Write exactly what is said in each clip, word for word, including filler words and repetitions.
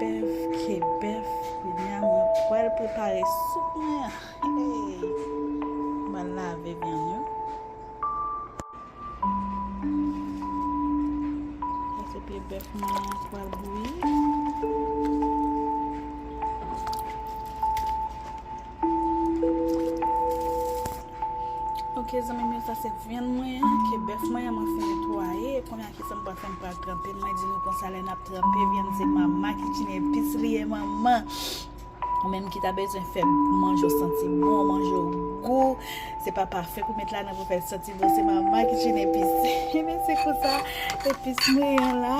Bèf, ke bèf, kounye a mwen pral prepare soup mwen an. Hey! Mwen lave vyann yo. Sa se pye bèf mwen an pral bouyi. Ok, zanmi m yo, sa se vyann mwen an, ke bèf mwen an, mwen fin netwaye. Kounye a, kisa m pral fè, m pral tranpe l. Mwen di nou konsa, lè n ap tranpe vyann, se Mama Kitchen Epis li ye, manman. Ou menm ki ta bezwen fè manje w santi bon, manje w gou, se pa pafen pou met ladan pou fè l santi bon, se Mama Kitchen Epis. Ebyen, se konsa, epis mwen an la.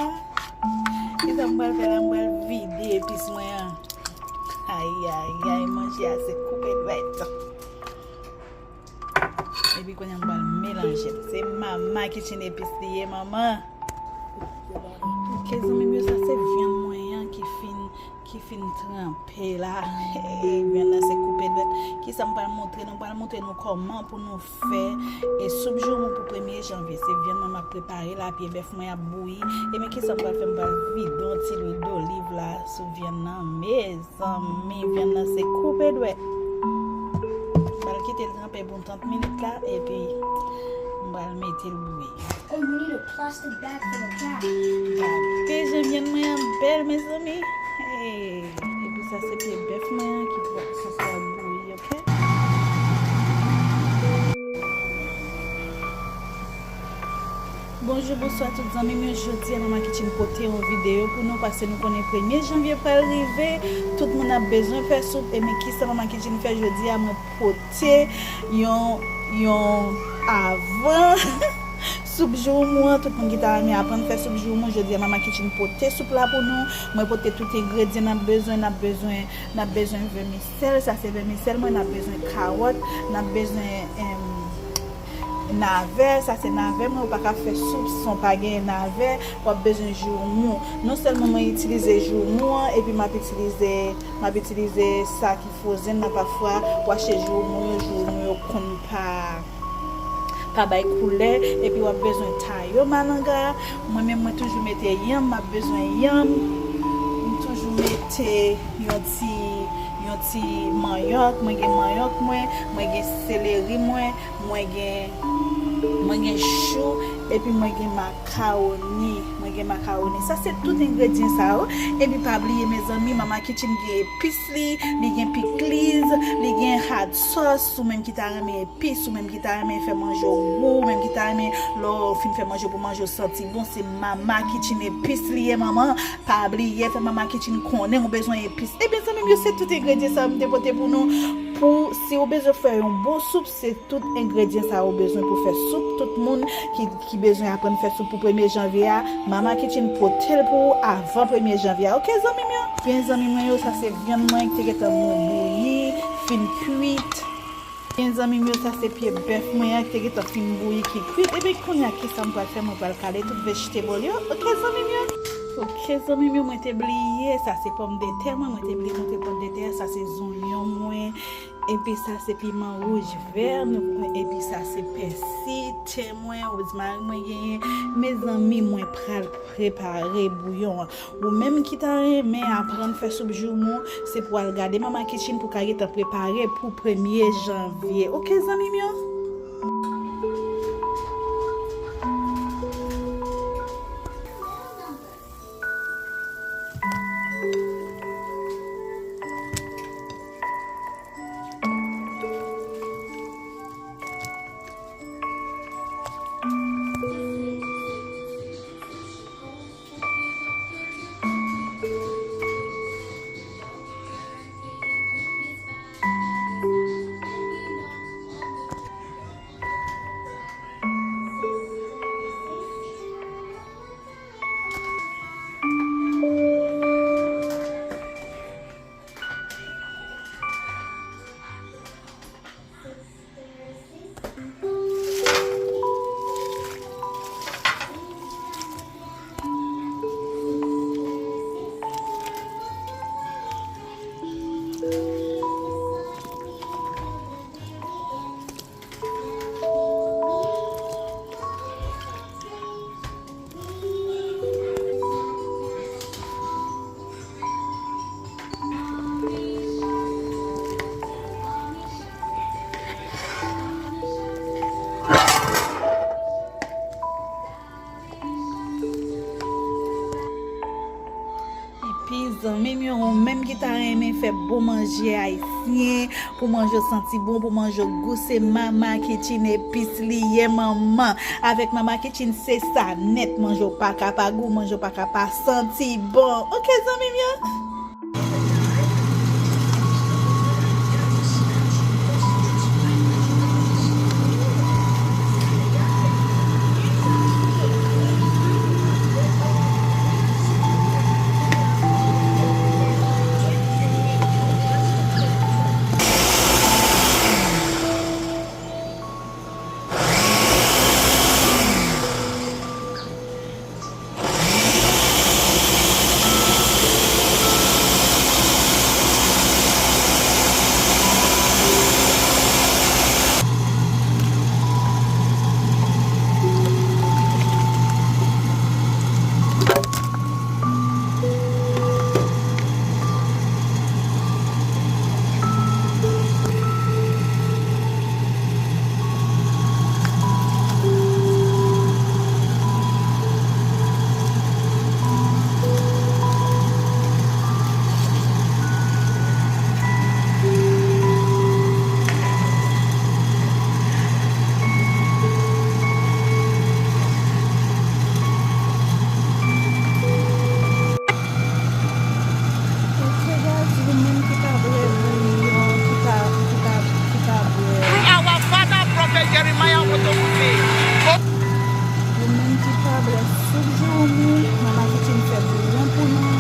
Kisa m pral fè la? M pral vide epis mwen an. Ayayay, manje a se koupe dwèt. Epi kounye a m pral melanje l. Se Mama Kitchen Epis li ye, manman. Ok, zanmi m yo, sa se vyann mwen an ki fin, ki fin tranpe la. Hey, vyann nan se koupe dwèt. Kisa m pral montre nou? M pral montre nou kòman pou nou fè e soup joumou pou premye janvye. Se vyann mwen m ap prepare la, pye bèf mwen ap bouyi. Ebyen, kisa m pral fè? M pral vide yon ti lwil doliv la sou vyann nan. Mezanmi, vyann nan se koupe dwèt. M pral kite l tranpe pou trant minit la, epi m pral mete l bouyi. Oh, you need a plastic bag for the cat. Gade jan vyann mwen an bèl, mezanmi. Hey, epi sa se pye bèf mwen an ki pral, ki pral bouyi, ok? Bonjou, bonswa tout zanmi m yo. Jodi a, Mama Kitchen pote yon videyo pou nou, paske nou konnen premye janvye pral rive. Tout moun ap bezwen fè soup. E men kisa Mama Kitchen fè jodi a? Mwen pote yon, yon avan soup joumou an. Tout moun ki ta renmen aprann fè soup joumou, jodi a Mama Kitchen pote soup la pou nou. Mwen pote tout engredyan n ap bezwen. N ap bezwen, n ap bezwen vèmisèl, sa se vèmisèl mwen. N ap bezwen kawòt, n ap bezwen, em, navè, sa se navè mwen. Ou pa ka fè soup san w pa gen navè. W ap bezwen joumou. Non sèlman mwen itilize joumou an, epi m ap itilize, m ap itilize sa ki frozen nan, pafwa ou achte joumou yo, joumou yo konn pa, pa bay koulè, epi w ap bezwen tayo malanga. Mwen menm, mwen toujou mete yanm, m ap bezwen yanm. M toujou mete yon ti, yon ti manyòk, mwen gen manyòk mwen, mwen gen seleri mwen, mwen gen, mwen gen chou, epi mwen gen makawoni, mwen gen makawoni. Sa se tout engredyan sa yo. Epi pa bliye, mezanmi, Mama Kitchen gen epis li, li gen pikliz, li gen hot sauce, ou menm ki ta renmen epis, ou menm ki ta renmen fè manje w gou, ou menm ki ta renmen lè w fin fè manje w pou manje w santi bon, se Mama Kitchen epis li ye, manman. Pa bliye fè Mama Kitchen konnen ou bezwen epis. Ebyen, zanmi m yo, se tout engredyan sa yo m te pote pou nou. Pou, si ou bezwen fè yon bon soup, se tout engredyan sa yo ou bezwen pou fè soup. Tout moun ki, ki bezwen aprann fè soup pou premye janvye a, Mama Kitchen pote l pou ou avan premye janvye a. Ok, zanmi m yo? Byen, zanmi mwen yo, sa se vyann mwen ki te gentan bouyi, fin kwit. Byen, zanmi m yo, sa se pye bèf mwen an ki te gentan fin bouyi, ki kwit. Ebyen, kounye a, kisa m pral fè? Mwen pral kale tout vegetable yo. Ok, zanmi m yo? Ok, zanmi m yo, mwen te bliye. Sa se pòmdetè mwen, mwen te bliye montre pòmdetè a. Sa se zonyon mwen. Epi sa se piman wouj vè, nou, epi sa se pèsi, ten mwen, wozmari mwen genyen. Mezanmi, mwen pral prepare bouyon an. Ou menm ki ta renmen aprann fè soup joumou, se pou al gade Mama Kitchen pou ka gentan prepare pou premye janvye. Ok, zanmi m yo? Ki ta renmen fè bon manje ayisyen, pou manje w santi bon, pou manje w gou, se Mama Kitchen epis li ye, manman. Avèk Mama Kitchen, se sa nèt, manje w pa ka pa gou, manje w pa ka pa santi bon. Oke, zanmi m yo? Ok, guys, ou menm ki pa bwè bouyon, ki pa, ki pa, ki pa bwè. Through our father, Prophet Jeremiah Otokupe. Ou menm ki pa bwè soup joumou, Mama Kitchen fè bouyon pou nou.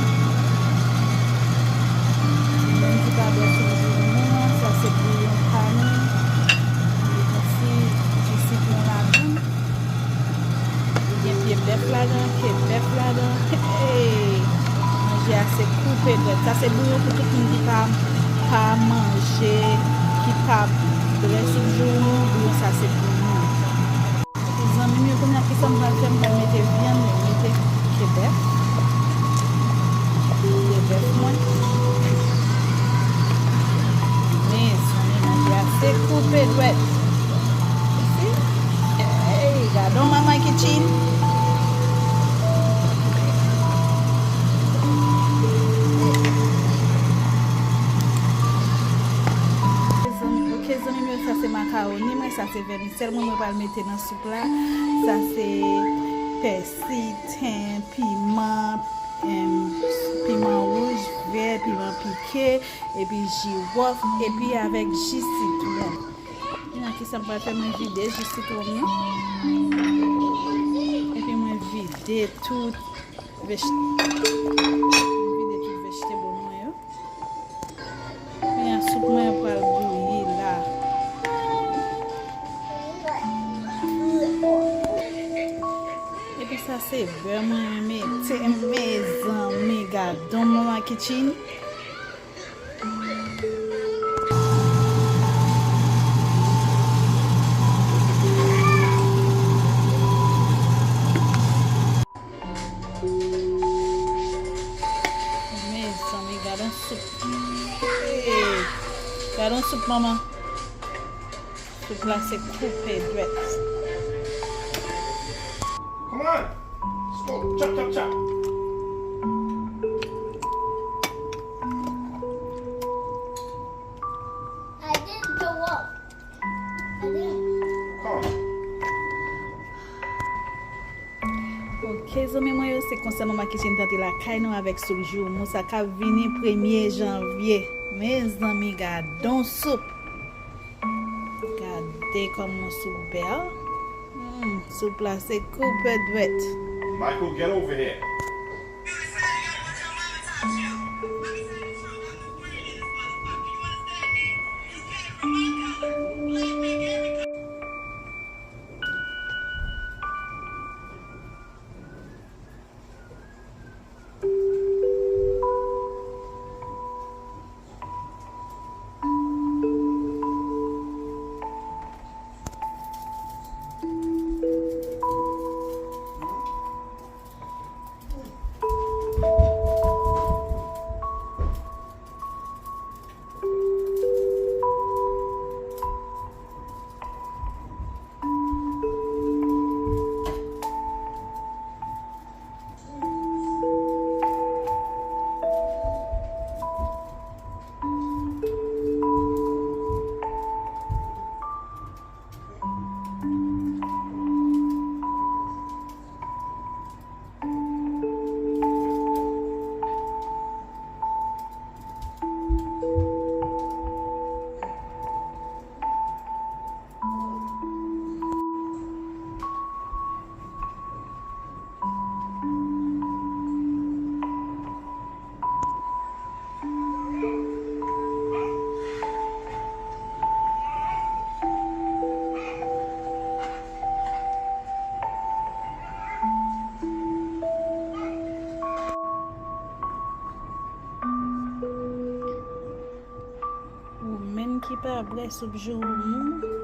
Ou menm ki pa bwè soup joumou, sa se bouyon pa nou. Li gen ti ji sitwon ladan l. Li gen pye bèf ladan, ke bèf ladan. Hey! Manje a se koupe dwèt. Sa se bouyon pou tout moun ki pa, pa manje, ki pa bwè soup joumou, bouyon sa se pou nou. Zanmi m yo, kounye a, kisa m pral fè? M pral mete vyann mwen, mete ke bèf. Ke bèf mwen. Mezanmi, manje a se koupe dwèt. Isi. Hey, gadon Mama Kitchen. Ok, zanmi m yo, sa se makawoni mwen, sa se vèmisèl mwen, mwen pral mete nan soup la. Sa se pèsi, ten, piman, em, piman wouj, vè, piman pike, epi jiwòf, epi avèk ji sitwon. Kounye a kisa m pral fè, mwen vide ji sitwon m nan. Epi mwen vide tout vej-, mwen vide tout vegetable mwen yo. Kounye a soup mwen an pral bouyi la. Epi sa se bè mwen mete, mezanmi, gadon Mama Kitchen. Mezanmi, gadon soup. Hey! Gadon soup, manman. Soup la se koupe dwèt. Come on! Let's go! Chop, chop, chop! I didn't throw up. I didn't. Come on. Ok, zanmi mwen yo, se konsa Mama Kitchen tante lakay nou avèk soup joumou sa k ap vini premye janvye. Mezanmi, gadon soup! Gade kòman soup bèl. Hmm, soup la se koupe dwèt. Michael, get over here. Ki pa bwè soup joumou.